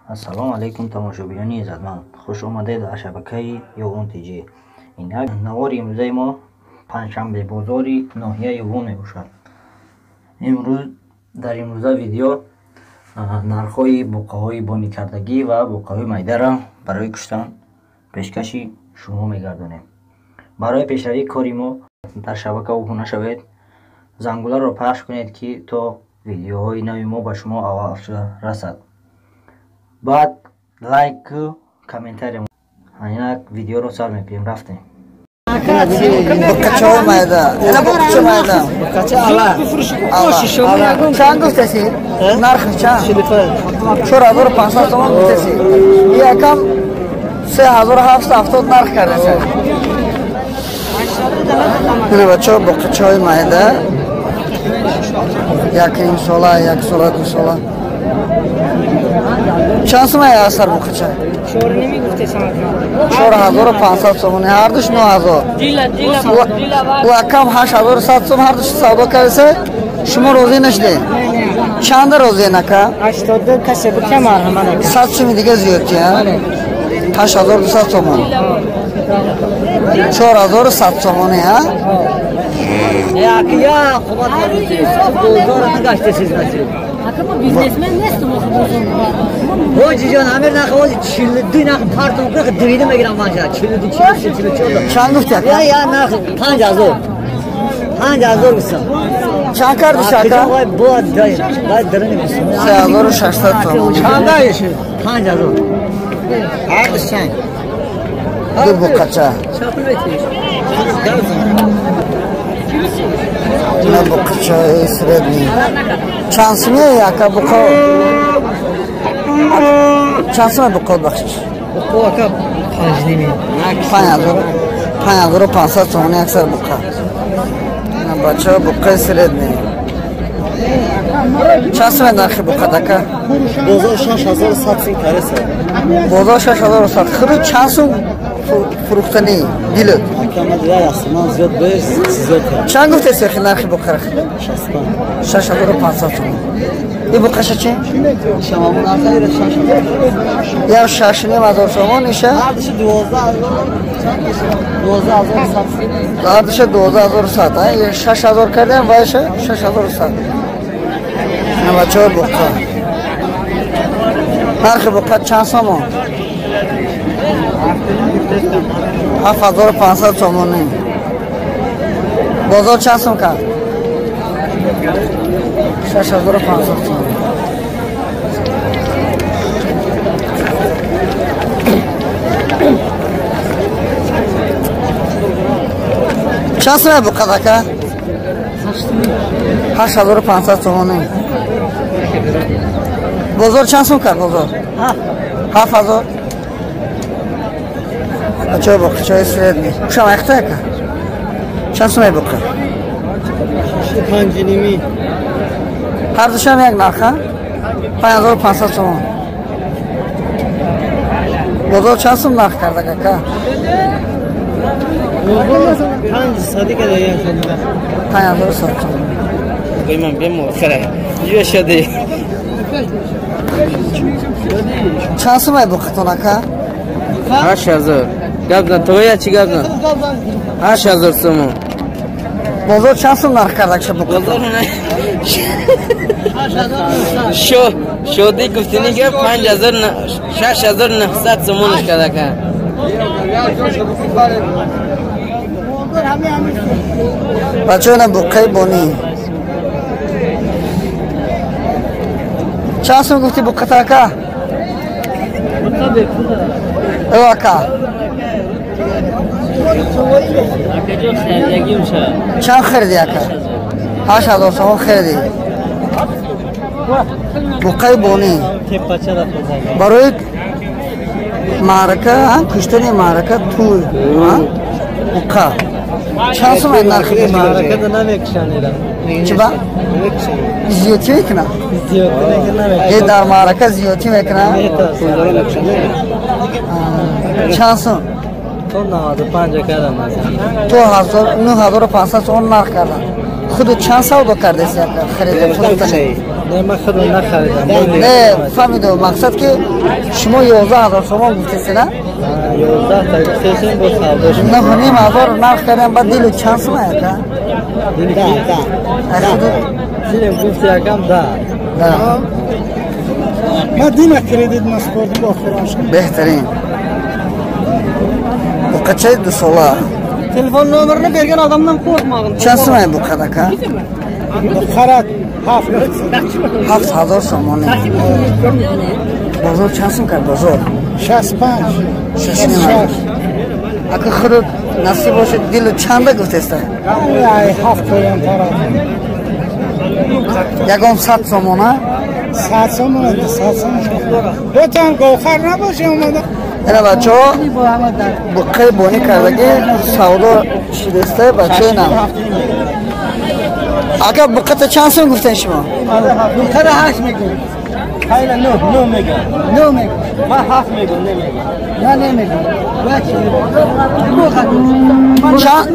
Ассалому алайкум, тамошобинони иззатманд, хуш омадед ба шабакаи Ёвон ТЖ. Инак навори имрӯзаи мо панҷшанбе бозори ноҳияи Ёвон мебошад. Имрӯз дар имрӯза видео нархҳои буққаҳои боникардагӣ ва буққаҳои майдаро барои куштан пешкаши шумо мегардонем. Барои пешравии кори мо дар шабака обуна шавед, зангуларо пахш кунед, ки то видеоҳои нави мо ба шумо аввал шуда расад. Баъд лайку комментария. Инак видеоро сар мекунем, рафтем. Буққачаҳои майда. Ина буққача майда. Буққача ала. Ала. Чанд гуфтаси? Нархи чанд? 4500 сомон гуфтаси. Якам 3770 нарх кардаса. Ина бачаҳо буққачаҳои майда. Як ним сола, як сола, ду сола. Чанд сум асар буққача? 4500 сомон, ҳардуш 9000. Акам 8100 сом ҳардуш савдо кардаса, шумо розӣ нашудед? Чанда розиен ака? 82 касе бука марҳамат. 100 суми дига зиёдти, 8200 сомон. 4100 сомоне, а? Я хубат бозор нагаштесиз насиб. Ака мо бизнесмен нестем, охи бозор. Ҳоҷи ҷон, амир нах ҳоҷи 42 нах партом ках дивида мегирам ман ша 42 43 44. Чанд гуфти ака? Я нах 5000. 5000 гуфтам. Чанд кардиш ака? Вай бояд дай, бояд дарани гуфтам. 3600 сомон. Чанд айши? 5000. Ҳардуш чанд? Ду буққача. Чапул метиш. На буққачаи средний. Чанд суме ака буққо? Чанд суме буққо бахшиш? Буққо ака 5.5. 5000. 5500 сомони аксар буққа. На бачаҳо буққаи средний. Чанд суме нархи буққат ака? Бозор 6100 сум кареса. Бозор 6100. Худу чанд сум фурӯхтанӣ дилот? Чанд гуфтеси ахи нархи буққара? 6500 сомон. И буққаша чи? Я 6500 сомон, иша? Ҳардуша 12100. 6000 кардем, ва иша 6100. Бачаҳо буққа. Нархи буққа чанд сомон? 7500 сомонӣ. Бозор чанд сом кард? 6500 сомон. Чанд сом буққат ака? 8500 сомонӣ. Бозор чанд сом кард бозор? 7000. Бачаҳо буққачаҳои средний. Ушам айхта ака? Чанд сум буққа? 5.5. Ҳардушам як нарха? 5500 сомон. Бозор чанд сум нарх кард ака? 500 карда. 5100 сомон. Имам бемо хара. Ё шади. Чанд сум буққатон ака? 8000. Гап зан, тоя чӣ гап зан? 8000 сомон. Бозор чанд сум нарх кард акша буққатон? Бозор шоди гуфтини гап 5000 6900 сомонш кард ака. Бачаҳо ина буққаи бонӣ. Чанд сум гуфти буққата ака? Ё ака? Чанд хариди ака? 8000 сомон хариди. Буққаи бонӣ. Барои маърака, куштани маърака тӯй, буққа. Чанд сум нархи буққа? Чӣ ба? Зиёдтӣ мекунад? Е дар маърака зиёдтӣ мекунад? Чанд сум? То 95 кардам. То 9500 сомон нарх кардам. Худу чанд савдо кардеси ака? Харида фурӯхтани? Не, ман худам нахаридам. Не, фаҳмидам. Мақсад ки шумо 11 000 сомон гуфтесед, а? 11 та гуфтесем, бо савдо шуд. 9 500 нарх кардем, баъд дилу чанд сум ака? Дилем гуфти якам да. Да. Ма дина кредит наспордим охираш. Беҳтарин. Буқачаи дусола. Телефон номерини берген odamdan qo'rqmag'in. Чанд сум ай буқад ака? Буқара 7000 сомонӣ. Бозор чанд сум кард бозор? 65. 6. Ака худат насиб бошад, дилу чанда гуфтеста? Ай ҳафт поён тараф. Ягон 100 сомона? 100 сомона, 200 сомона. Ботан говхар набоши омада. Ина бачаҳо буққаи бонӣ кардагӣ савдо шидеста бачаи нам. Ака буққата чанд сум гуфтен шумо? Буққара 8 мегӯм. Хайла 9, 9 мегӯм. 9 мегӯм. Ман 7 мегӯм, намегӯм. На намегӯм. Чанд?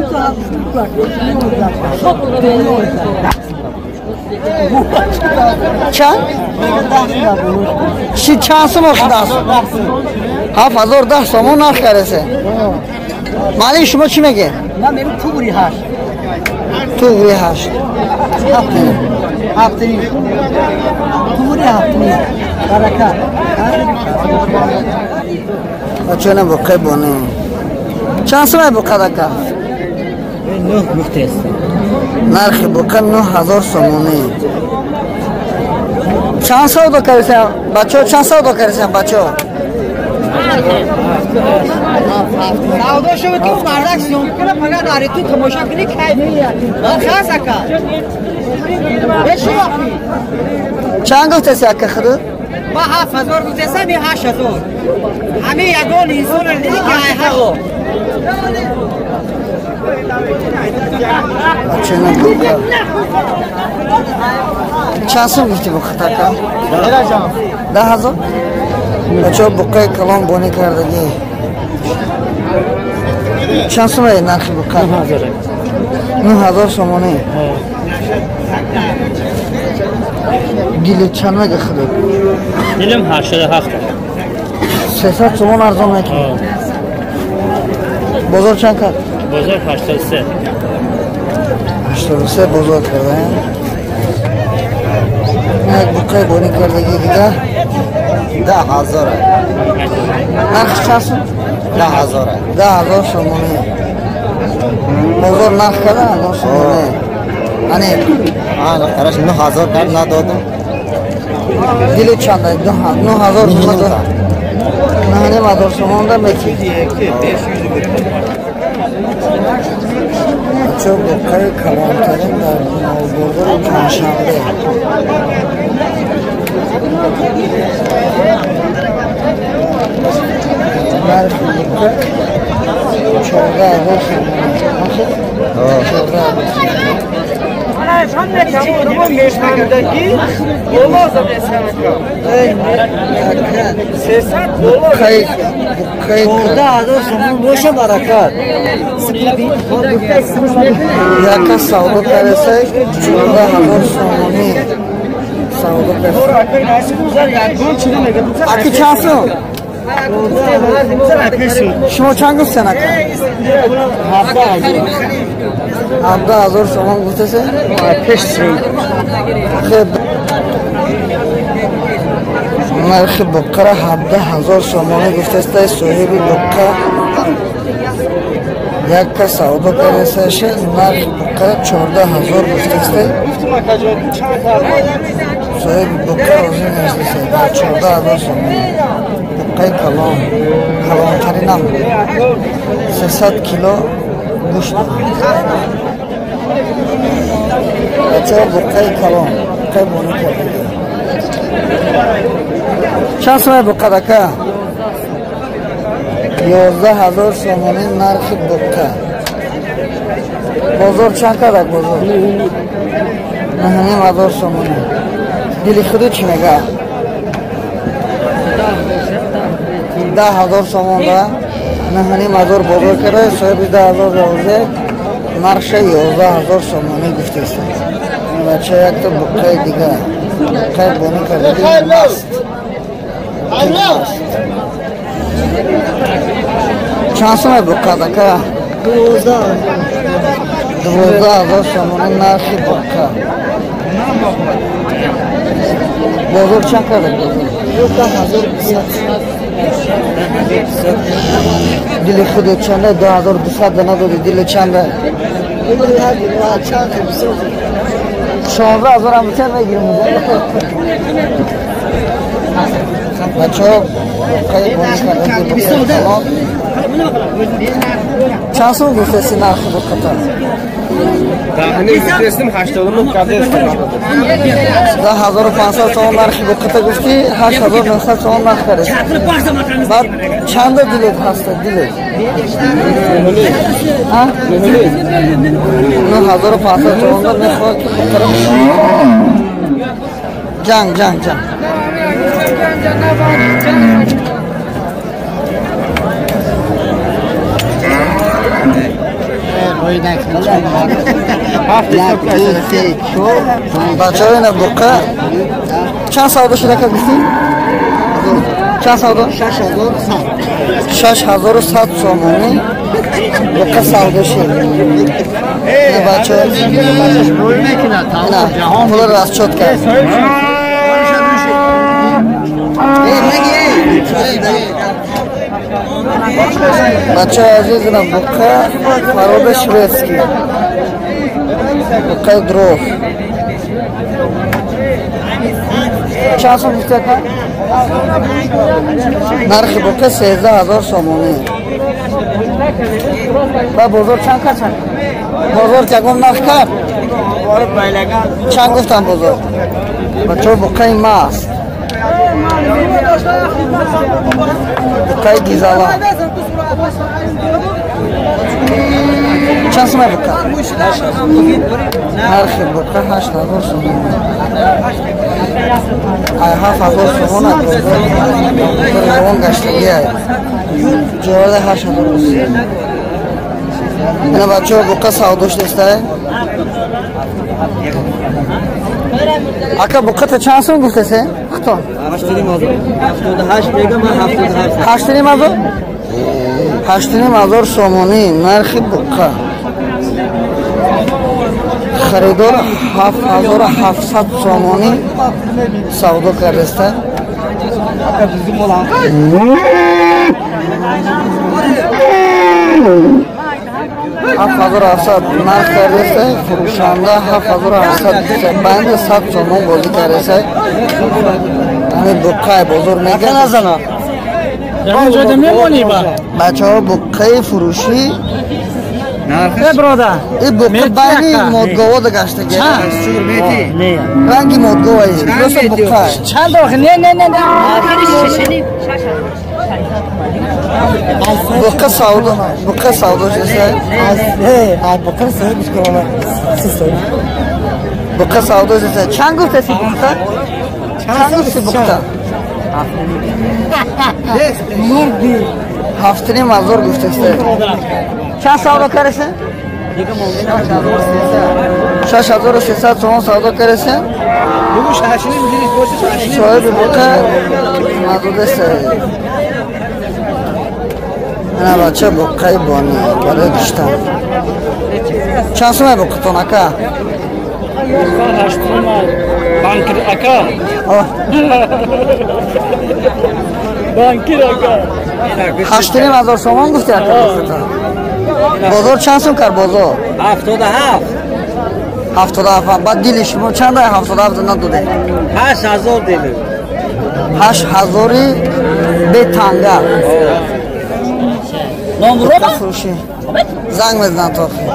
Чанд? Чи чанд сум охи даст? 7010 сомон нарх кардасе. Маълим шумо чӣ мегӯед? Ман мегӯм туғри 8. Туғри 8. 7. Туғри 7. Баракат. Бачаҳо буққаи бонӣ. Чанд сум ай буққад ака? 9 гуфтест. Нархи буққа 9000 сомонӣ. Чанд савдо кардесен бачаҳо? Чанд савдо кардесен бачаҳо? Савдо шуд ки мардак съёмка кунад, фақат ари ту тамошо кунӣ кайф. Ман хас ака. Чанд гуфтеси ака худат? Ман 7000 гуфтесам, ин 8000. Ҳамин ягон инсонро дидӣ ки ай ҳақо. Бачаҳо буққа. Чанд сум гуфтӣ буққат ака? 10 000? Бачаҳо буққаи калон бонӣ кардагӣ. Чанд сум ай нархи буққа? 9000 сомонӣ. Дили чанд мега худат? Дилим 87. 300 сомон арзон мекунӣ. Бозор чанд кард? Бозор 83. 83 бозор карда. Як буққаи бонӣ кардагӣ дига 10 000. Нархи чанд сум? 10 000. 10 000 сомонӣ. Бозор нарх карда 1000 сомонӣ. Ани Қараш 9000 кард, надодам. Дили чанд? 9000 9 500 сомонда мети. Бачаҳо буққаи калонтарин дар бозори Панҷшанбе. Нархи буққа 14 000 сомонӣ. 14 000. Яка савдо караса 14 000 сомонӣ. Савдо караса. Аки чанд сум? Шумо чанд гуфтен ака? 17 000 сомон гуфтесе? Нархи буққара 17 000 сомонӣ гуфтеста соҳиби буққа. Як кас савдо кардесаша нархи буққара 14 000 гуфтеста. Соҳиби буққа розӣ нестеса дар 14 000 сомонӣ. Буққаи калон, калонтаринам 300 кило гӯшт дорад. Бачаҳо буққаи калон, буққаи бонӣ кардагӣ. Чанд сомай буққад ака? 11 000 сомонӣ нархи буққа. Бозор чанд кардак бозор? 9 500 сомонӣ. Дили худу чӣ мега? 10 000 сомон да 9 500 бозор карда, соҳиби 10 000 розӣ, нархша 11 000 сомонӣ гуфтест. Бача якта буққаи дигар. Буққаи бонӣ кардаги маст. Чанд сомай буққа ака? 12,000 сомонӣ нархи буққа. Бозор чанд карда? 1200. Дили худо чанда? 2200 надоди, дили чанда? 16,000 ҳам чанд мегирим? Бачаҳо буққаи бонӣ кардаги буққаи калон. Чанд сом гуфтаси нархи буққата? 10,500 сомон нархи буққата гуфтӣ, 8,900 сомон нарх кардест. Баъд чанда дилет ҳаста дилет? 9,500 сомонда мехоҳад ки буққара. Ҷанг ҷанг ҷанг. Бачаҳо ина буққа чанд савдо шуда ка гуфтӣ? Чанд савдо? 6100 сомонӣ буққа савдо шуд. Ина бачаҳо ина пулро расчёт кард. Бачаҳои азиз, ина буққа порода шведский, буққаи дров. Чанд сом гуфти ака? Нархи буққа 13,000 сомонӣ. Ба бозор чанд кард? Бозор ягон нарх кард? Чанд гуфтам бозор? Бачаҳо буққаи маст, буққаи гизала. Чанд сомай буққа? Нархи буққа 8,000 сомон. Ай 7,000 сомон бозор гаштагиай. Ҷода 8,000 сомон. Ина бачаҳо буққа савдош нестай? Ака буққата чанд сом гуфтасе? Хто? 8,5 мегам, 78. 8,5? 8,5 сомонӣ нархи буққа. Харидор 7,700 сомонӣ савдо кардаста. 7,700 нарх кардаста, фурӯшанда 7,700 банди 100 сомон бозӣ кардаста. Ҳамин буққаи бозор мегӯяд. Бачаҳо буққаи фурӯшӣ буққа байни модговода гаштаги. Ранги модгова просто буққа. Буққа савдо, буққа савдо шеса. Буққа савдо шеса. Чанд гуфтаси буққа? Чанд гуфти буққа? 7,5 гуфтаста. Чанд савдо кардасе? 6,300 сомон савдо кардасе? Соҳиби буққа надодаста. Ана бача буққаи бонӣ барои гиштан. Чанд сомай буққатон ака? Банкир ака. Банкир ака. 8,5 сомон гуфти ака буққата. Бозор чанд сом кард бозор? 77. 77. Баъд дили шумо чанд 77 надоде? 8,000 дили. 8,000 бетанга. Буққа фурӯшӣ. Занг мезанам то охир.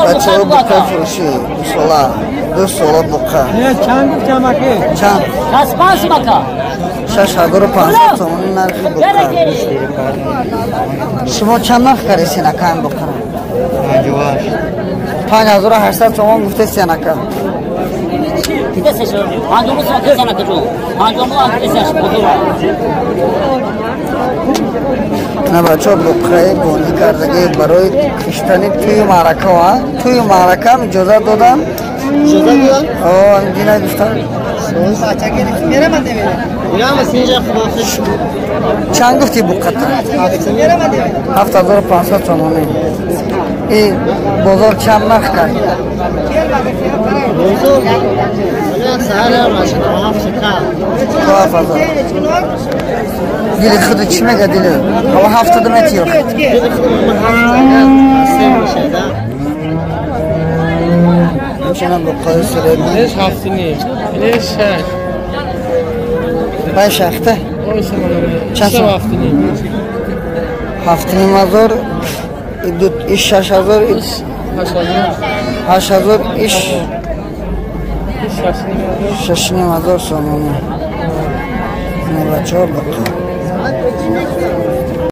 Бачаҳо буққаи фурӯшӣ дусола, 2 сола буққа. Чанд? 6,500 сомонӣ нархи буққа. Шумо чанд нарх кардесен ака ин буққаро? 5800 сомон гуфтесен ака. На бачаҳо буққаи бонӣ кардагӣ барои киштани тӯи маърака, тӯи маъракаам иҷозат додам. Дина гуфтам. Чанд гуфти буққата? 7500 сомонӣ. И бозор чанд нарх кард? То 7000. Дили худу чӣ мега дили? Ҳама ҳафтоду метиёх. Инчунин буққаи сулеймон. Панҷ шахта? Чанд сом? 7500, иш 6000, 8000, иш 6500 сомонӣ. Бачаҳо буққа.